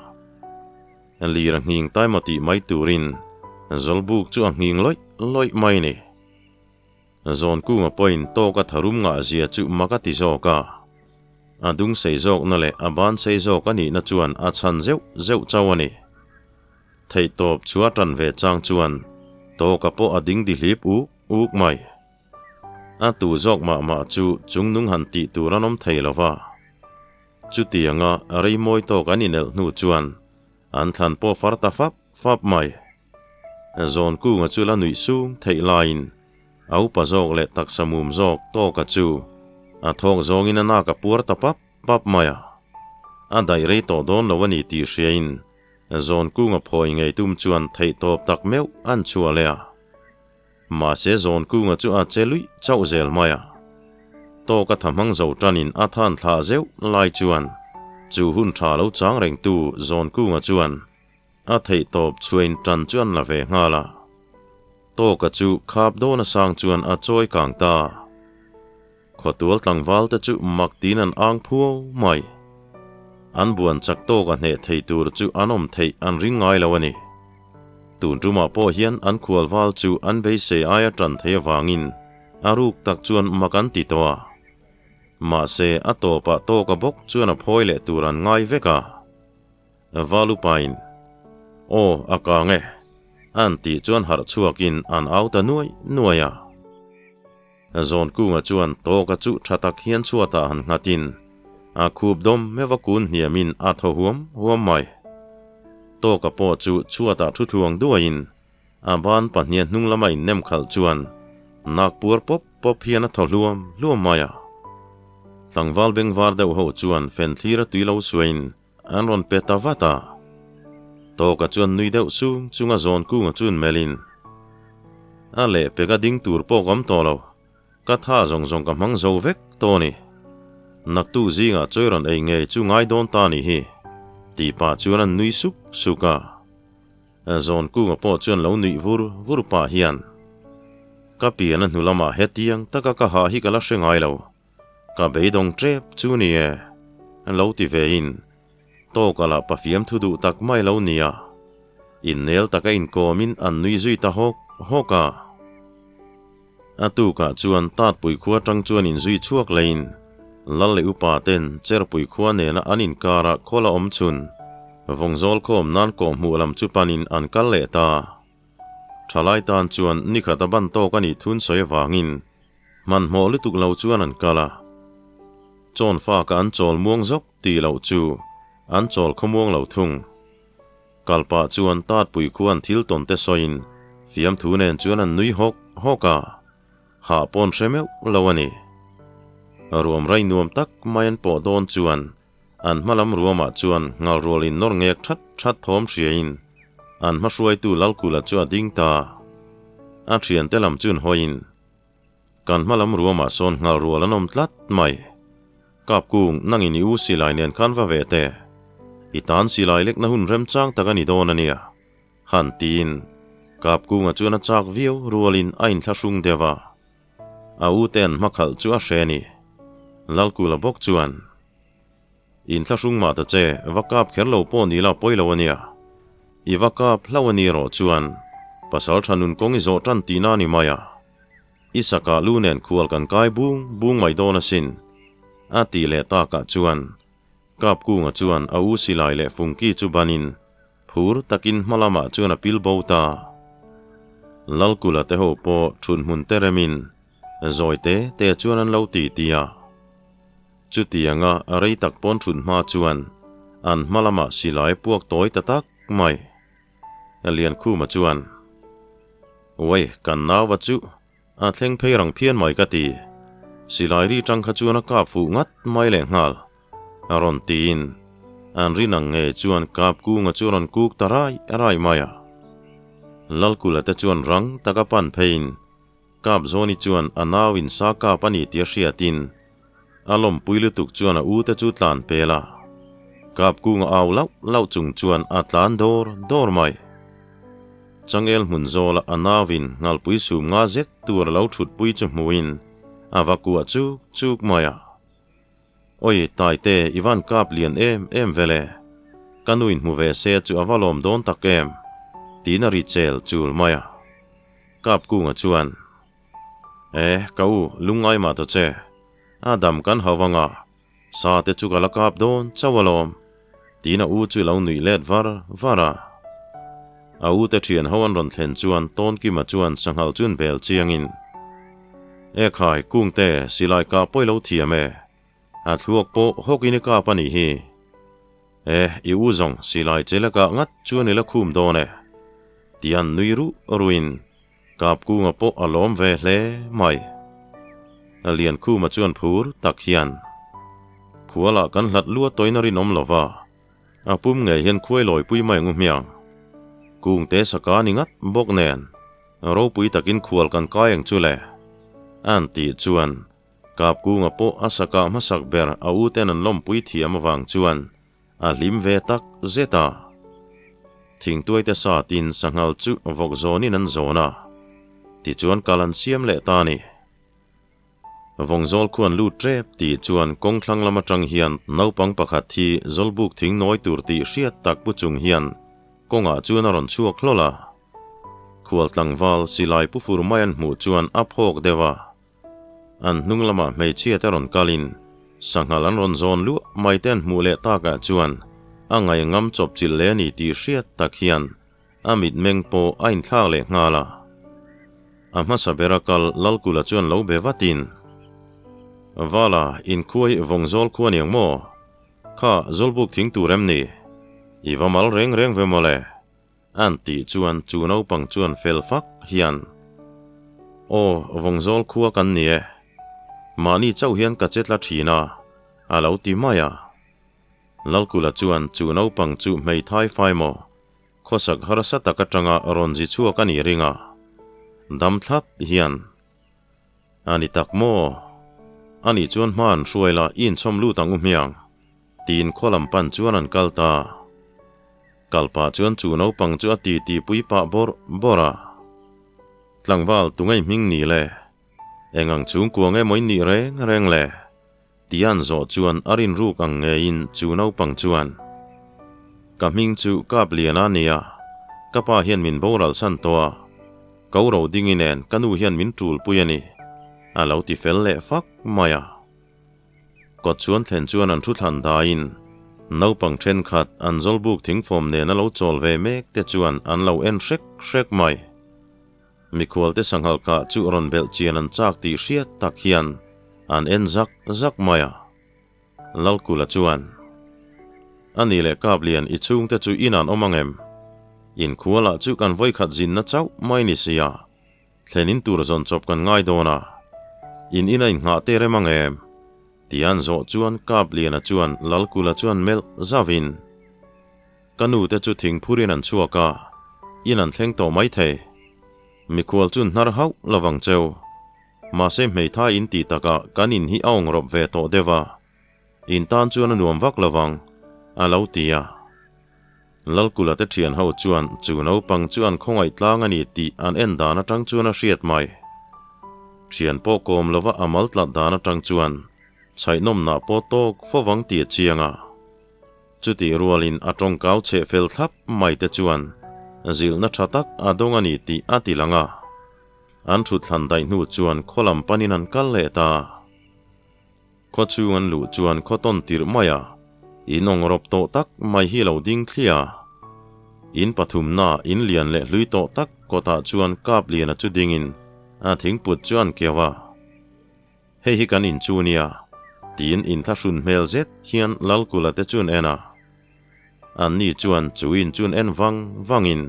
Lir a nghing taima tih mai turin Zawlbuk chu a nghing lawih lawih mai ni. Zawnkunga pawhin tawka tharum ngah zia chu mak a ti zawk a. A dung sei zawkna leh a ban sei zawk a nihna chuan a chhan zeuh zeuh chauh a ni. Theihtawp chu a tan ve chang chuan tawka pawh a ding dihlip uk uk mai. A tu zawk mah mah chu chungnung han tih tur an awm thei lo va. Chutianga rei mawi tawk an inelh hnu chuan an thlan pawh far ta fap fap mai. Zawnkunga chu la nuih sung theih laiin a upa zawk leh taksa mum zawk tawka chu a thawk zawngin a nak a puar ta pap pap mai a. A daih rei tawh dawn lo a ni tih hriain Zawnkunga phawi ngei tum chuan theihtawp tak meuh an chhuah leh a. Mahse Zawnkunga chu a che luih chauh zel mai a. Tawka tha hmang zo tanin a than thlah zeuh lai chuan chu hun tha lo chang rengtu Zawnkunga chuan A theihtawp chhuain tan chu an la ve nghal a. Tawka chu khap dawn a sang chuan a chawi kang ta. Khawtual tlangval te chu mak tiin an ang phuau mai. An buan chak tawk a hneh thei tur chu an awm theih an ring ngai lo a ni. Tun tumah pawh hian an khual val chu an beisei aia tan thei avangin a ruk tak chuan mak an ti tawh a. Mahse, a tawpah tawka bawk chuan a phawi leh tur an ngai vek a. Valupain, Aw, a kang e, an tih chuan harh chhuakin an au ta nuai nuai a. Zawnkunga chuan tawka chu tha tak hian chhuatah han nghatin a khup dawm meuh a kun hniamin a thaw huam huam mai. Tawka pawh chu chhuatah thu thluang duaiin a ban pahniha hnung lama innem khalh chuan nak puar pawp pawp hian a thaw hluam hluam mai a. Tlangval bengvar deuh ho chuan fen thlir a tui lo suaiin An rawn pe ta vat a. Tawka chuan nui deuh sung chunga zawn kunga chun melhin, A leh pe ka ding tur pawh ka awm tawh lo, ka tha zawng zawng ka hmang zo vek tawh a ni. Naktu zingah chawi rawn ei ngei chu ngai dawn ta ni hi, tih pah chuan an nui suk suk a. Zawn kunga pawh chuan lo nuih vur vur pah hian, Ka pian a hnu lamah hetiang taka ka hah hi ka la hre ngai lo. Ka beidawng tep chu ni e, lo ti ve in, tawk a lah pafiam thu duh tak mai lo nia. Innel taka inkawm in an nui zui ta hawk hawk a. A tukah chuan Tatpui khua tang chuan inzui chhuak leh in, Lal leh upa ten Cherpui khua nena an inkara khawl a awm chhun, Vawngzawl khawm nan kawhhmuh lam chu panin an kal leh ta. Thalai tan chuan nikhat a ban tawk a nih thun sawi avangin Hmanhmawh lutuk lo chuan an kal a. Chawn faka an chawl muang zawk tih loh chu an chawl khawmuang lo thung. Kal pah chuan Tatpui khuan thil tawn te sawiin fiamthu nen chuan an nui hawk hawk a, hah pawn hre meuh lo a ni. Ruam rai nuam tak mai an pawh dawn chuan an hma lam ruamah chuan ngalrual in nawr ngek that that thawm hriain an hma hruaitu Lalkula chu a ding ta. A thiante lam chun hawiin Kan hma lam ruamah sawn nghal rual an awm tlat mai. Kapkung, nangin i u silai nen khan va ve teh. I tan silai lekna hun remchang tak a ni dawn a nia. Han tiin, Kapkunga chuan a chak viau rualin a inthlahrung deuh a. A u te an hmakhalh chu a hre a ni. Lalkula bawk chuan, Inthlahrung mah ta che, va kap kher lo pawh ni la pawi lo a nia. I va kap hlauh a ni erawh chuan, pasal tha nun kawng i zawh tan tihna a ni mai a. I sakah lu nen khual kan kai bung bung mai dawn asin, a tih leh takah chuan Kapkunga chuan a u silai leh fungki chu banin phur takin hma lamah chuan a pil bo ta. Lalkula te ho pawh thun hmun te remin zawi te te chuan an lo ti ti a. Chutianga rei tak pawn thun hma chuan an hma lamah silai puak tawi ta tak mai. Liankhuma chuan, Uai, kan nauva chu a thleng phei rang phian mai ka ti. Silai ri tang kha chuan a kap fuh ngat mai leh nghal, a rawn tiin an rin ang nge chuan kap kunga chu a rawn kuk ta rai rai mai a. Lalkula te chuan rang taka pan pheiin Kap Zawni chuan a nauin sa kap a ni tih a hriatin a lawmpui lutuk chuan a u te chu tlan pel a. Kap kunga au lauh lauh chung chuan a tlan dawr dawr mai. Changel hmun zawla a nauin ngalpui sum nga zet tur a lo thutpui chu hmuin a va kuah chuk chuk mai a. Oi, Taite, i van kap lian em em vele. Ka nuin hmu ve se chu a va lawm dawn tak em? tiin a ri chel chul mai a. Kap kunga chuan, E, ka u, lungngai mah ta che. A dam kan hauh anga, sa te chu ka la kap dawn chauh alawm, tiin a u chu lo nuih let var var a. A u te thian ho an rawn thlen chuan Tawnkima chuan sanghal chun bel chiangin, E khai, Kungte, silai kah pawh i lo thiam e. A thluak pawh hawkin i kap a nih hi. E, i u zawng, silai che la kah ngat chuan i la khum dawn e. Tian nui ruh ruhin Kapkunga pawh a lawm ve hle mai. Liankhuma chuan phur tak hian, Khualah kan hlat lua tawhin a rinawm lo va, a pum ngei hian khuai lawipui mai ang u hmiang. Kungte saka ni ngat bawk nen, ropui takin khual kan kai ang chu le. An tih chuan Kapkunga pawh a sakah hmasak ber a uten an lawmpui thiam avang chuan A hlim ve tak zet a. Thingtuaite satin sanghal chu vawk zawnin an zawn a, tichuan kal an siam leh ta a ni. Vawngzawl khuan lut tep tih chuan kawng thlang lam atang hian naupang pakhat hi zawlbuk thing nawi tur tih hriat tak pu chung hian kawngah chuan a rawn chhuak hlawl a. Khual tlangval silai pu fur mai an hmuh chuan a phawk deuh a. An hnung lamah hmeichhia te rawn kalin sanghal an rawn zawn luah mai te an hmuh leh takah chuan a ngaihngam chawp chilh leh a ni tih hriat tak hian a mitmeng pawh a inthlak leh nghal a. A hmasa bera kal Lalkula chuan lo be vatin, Vala, inkhuai vawngzawl khua niang maw? Kha zawlbuk thing tur em ni? I va mal reng reng ve mawle. An tih chuan chu naupang chuan fel fak hian, Aw, vawngzawl khua kan ni e. Mahni chauh hian ka che tla thin a, a lo ti mai a. Lalkula chuan chu naupang chu hmeithai fai maw? Khawsak harsa tak atanga rawn zi chhuak a nih ring a. Dam thlap hian, A ni tak maw? A nih chuan hma an hruai la, i inchhawm lut ang u hmiang. Tiin khaw lam pan chuan an kal ta. Kal pah chuan chu naupang chu a ti ti pui pah bawrh bawrh a. Tlangval, tunge i hming ni le? Eng ang chhungkua nge maw i nih reng reng le? Ti an zawh chuan a rinruk ang ngeiin chu naupang chuan, Ka hming chu Kap Liana a nia, ka pa hian min boral chhan tawh a, ko ro dingi nen ka nu hian min ṭulpui a ni, a lo ti fel leh fak mai a. Kawt chuan thlen chuan an thu thlan daiin naupang thenkhat an zawlbuk thingfawm nena lo chawl ve mek te chuan an lo en hrek hrek mai. Mikhualte sanghal kah chu rawn belh chian an chak tih hriat tak hian an en zak zak mai a. Lalkula chuan, A ni leh Kaplian i chhungte chu in an awm ang em? Inkhualah chu kan vawikhat zinna chauh mai ni sia. Thlen in tur zawn chawp kan ngai dawn a, in ina innghah te rem ang em? Ti an zawh chuan Kapliana chuan Lalkula chuan melh zauhin, Ka nu te chu thingphurin an chhuak a, in an thleng tawh mai thei. Mikhual chu hnar hauh lovang cheu. Mahse hmeithai in tih takah kan in hi a awng rawp ve tawh deuh a, in tan chuan a nuam vak lovang, a lo ti a. Lalkula te thian ho chuan chu naupang chu an khawngaih tlang a ni tih an en dan atang chuan a hriat mai. Thian pawh kawm lova a mal tlat dan atang chuan chhaihnawmnah pawh tawk fovang tih a chiang a. Chutih rualin a tawngkau cheh fel thlap mai te chuan zilhna tha tak a dawng a ni tih a ti lang a. An thutthlan daih hnu chuan khaw lam panin an kal leh ta. Khaw chhung an luh chuan khaw tawn tirh mai a, in awng rawp tawh tak mai hi lo ding thlia. In pathumna in lian leh hlui tawh tak kawtah chuan kap liana chu dingin a thingput chu an keuh a. Hei hi kan in chu nia, tiin inthlahrun hmel zet hian Lalkula te chuan en a. Anni chuan chu in chuan en vang vangin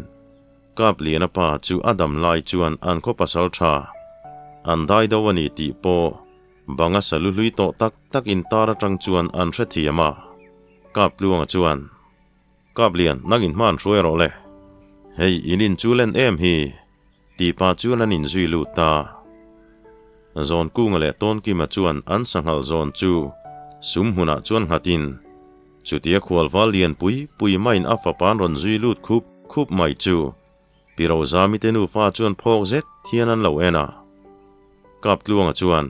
Kap Liana pa chu a dam lai chuan an khaw pasal tha an dai do a ni tih pawh Banga salu hlui tawh tak tak intar atang chuan an hrethiam a. Kap Tluanga chuan, Kap Lian, nang in hman hruai rawh le. Hei, in in chu len em hi, tih pah chuan an inzui lut ta. Zawnkunga leh Tawnkima chuan an sanghal zawn chu sum hmunah chuan nghatin, chutia khualval lian pui pui maiin a fapa'n rawn zui lut khup khup mai chu Pi Rozami te nufa chuan phawk zet hian an lo en a. Kap Tluanga chuan,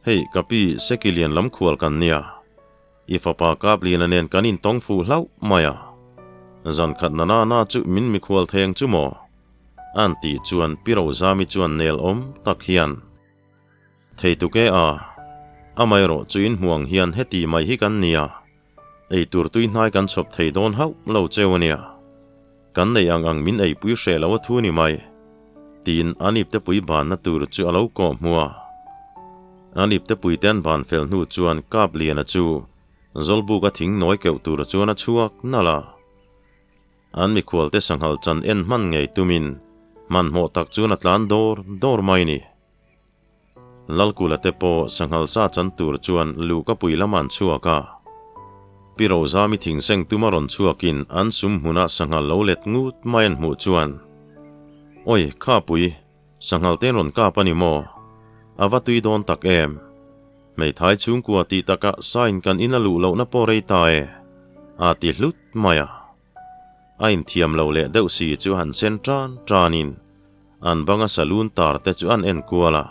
Hei, ka pi Seki lian lam khual kan nia. I fapa Kap Liana nen kan intawng fuh hlauh mai a. Zan khat na na na chu min mikhual theng chu maw? An tih chuan Pi Rozami chuan nel awm tak hian, Thei tuk e a, amaherawh chu inhmuang hian heti mai hi kan nia. Ei tur tui hnai kan chhawp thei dawn hauh lo cheu a nia. Kan neih ang ang min eipui hreh lo a thu ni mai. Tiin an iptepui banna tur chu a lo kawh hmu a. An iptepui te an ban fel hnu chuan Kap Liana chu Zawlbuk a thing nawi keuh tur chuan a chhuak nalh a. An mikhualte sanghal chan en hman ngei tumin hmanhmawh tak chuan a tlan dawr dawr mai ni. Lalkula te pawh sanghal sa chan tur chuan luhka pui lam an chhuak a. Pi Rozami thingseng tuma rawn chhuakin an sum hmunah sanghal lo let ngut mai an hmuh chuan, Oi, kha pui, sanghal ten rawn kap a ni maw? A va tui dawn tak em? Hmeithai chhungkua tih takah sain kan in a luh lohna pawh rei ta e, a ti hlut mai a. A inthiam lo leh deuh si chu han sen tan tanin an banga saloon tar te chu an en kual a.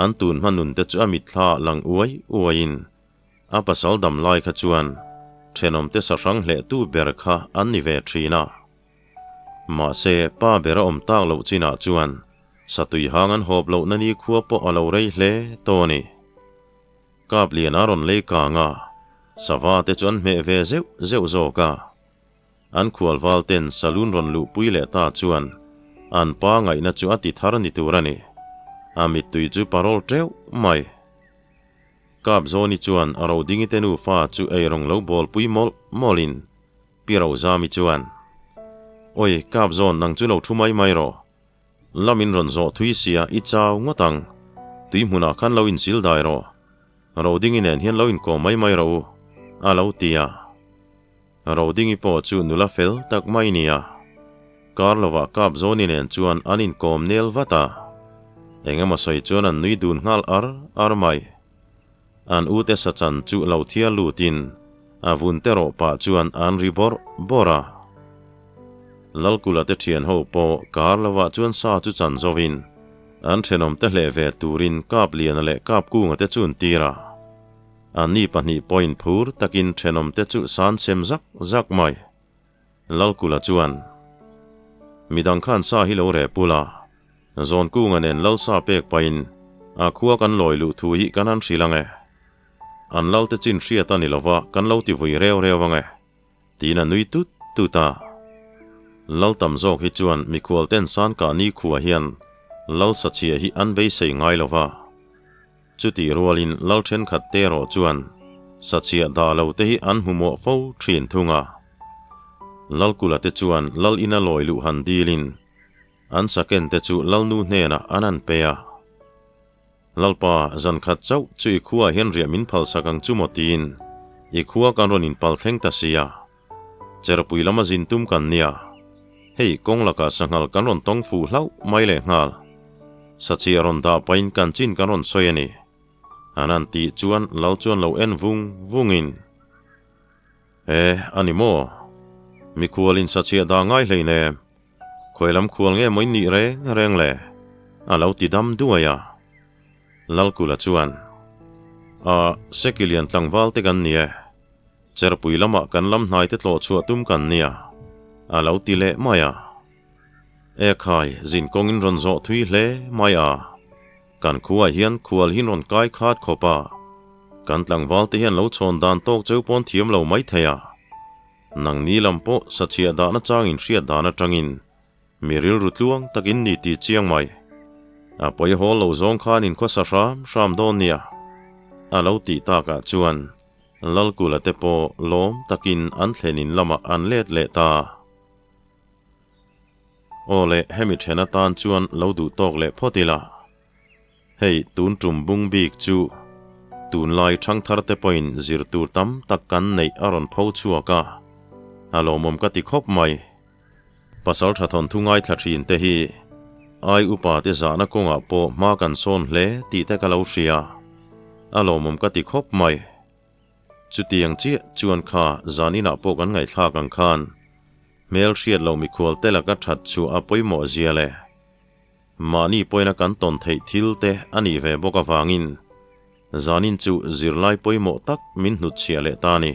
An tun hma nun te chu a mitthla lang uai uaiin a pasal dam lai kha chuan thenawm te sahrang hlehtu ber kha an ni ve thin a. Mahse, pa ber a awm tak loh chinah chuan satui hang an hawp lohna ni khua pawh a lo rei hle tawh a ni. Kap lian a rawn lei kang a, sava te chu an hmeh ve zeuh zeuh zawk a. An khualval ten saloon rawn luhpui leh ta chuan an pa ngaihna chu a ti thar ni tur a ni. A mittui chu parawl teuh mai. Kap Zawni chuan a Rodingi te nufa chu eirawng lo bawlpui mawlh mawlhin Pi Rozami chuan, Awi, Kap Zawn nang chu lo thu mai mai rawh. Lamin rawn zawh thui sia i chau ngawt ang. Tui hmunah khan lo insil dai rawh. Rodingi nen hian lo inkawm mai mai rawh u, a lo ti a. Rodingi pawh chu nula fel tak mai nia. Kar lovah Kap Zawni nen chuan an inkawm nel vat a. Engemaw sawi chuan an nui dun nghal ar ar mai. An ute sachan chu lo thial lutin a vun te rawh pah chuan an ri bawrh bawrh a. Lalkula te thian ho pawh kar lovah chuan sa chu chan zovin an thenawm te hleh ve turin Kapliana leh Kapkunga te chu an tir a. Anni pahnih pawhin phur takin thenawm te chu san sem zak zak mai. Lalkula chuan, Midang khan sa hi lo reh pul a, Zawnkunga nen Lalsa pek pahin a khua kan lawi luh thu hi kan han hrilh ang e. An Lalte chin hriat a ni lova kan lo ti vui reu reu ang e, tiin a nui tut tut a. Lal tam zawk hi chuan mikhual ten san kah ni khua hian Lalsa chhia hi an beisei ngai lova. Chutih rualin lal thenkhat te erawh chuan sachhiah dah lo te hi an hmumawh fo thin thung a. Lalkula te chuan lal ina lawi luh han dilin an saken te chu lalnu hnenah an han pe a. Lalpa, zan khat chauh chu i khuaah hian riah min phalsak ang chu maw tiin i khua kan rawn inpal thleng ta si a. Cherpui lama zin tum kan nia. Hei, kawng lakah sanghal kan rawn tawng fuh hlauh mai leh nghal. Sachi a rawn dah pahin kan chin kan rawn sawi a ni. An han tih chuan lal chuan lo en vung vungin, E, a ni maw? Mikhualin sachhiah dah ngai hlei ne. Khawi lam khual nge maw in nih reng reng le? A lo ti dam duai a. Lalkula chuan, A, Sekilian tlangval te kan ni e. Cherpui lamah kan lam hnai te tlawh chhuah tum kan nia, a lo ti leh mai a. E khai, zin kawngin rawn zawh thui hle mai a. Kan khuaah hian khual hin rawn kai khat khawp a. Kan tlangval te hian lo chhawn dan tawk cheu pawn thiam lo mai thei a. Nangni lam pawh sachhiah dahna changin hriat dan atangin Mi rilru tluang takin ni ti chiang mai. A pawi hawl lo zawng khan in khawsa hram hram dawn nia. A lo tih takah chuan Lalkula te pawh lawm takin an thlen in lamah an let leh ta. Aw le, hemi then atan chuan lo duh tawk leh phawt ila. Hei, tun tum bung bik chu tunlai thangthar te pawhin zir tur tam tak kan neih a rawn pho chhuak a, a lawmawm ka ti khawp mai. Pasal tha thawnthu ngaithla thin te hi ai upa te zahna kawngah pawh hma kan sawn hle tih te ka lo hria, a lawmawm ka ti khawp mai. Chutiang chiah chuan kha zan inah pawh kan ngaihthlak ang khan hmel hriat lo mikhual te laka that chu a pawimawh zia le. Mahni pawina kan tawn theih thil te a nih ve bawk avangin zanin chu zirlai pawimawh tak min hnutchhiah leh ta a ni.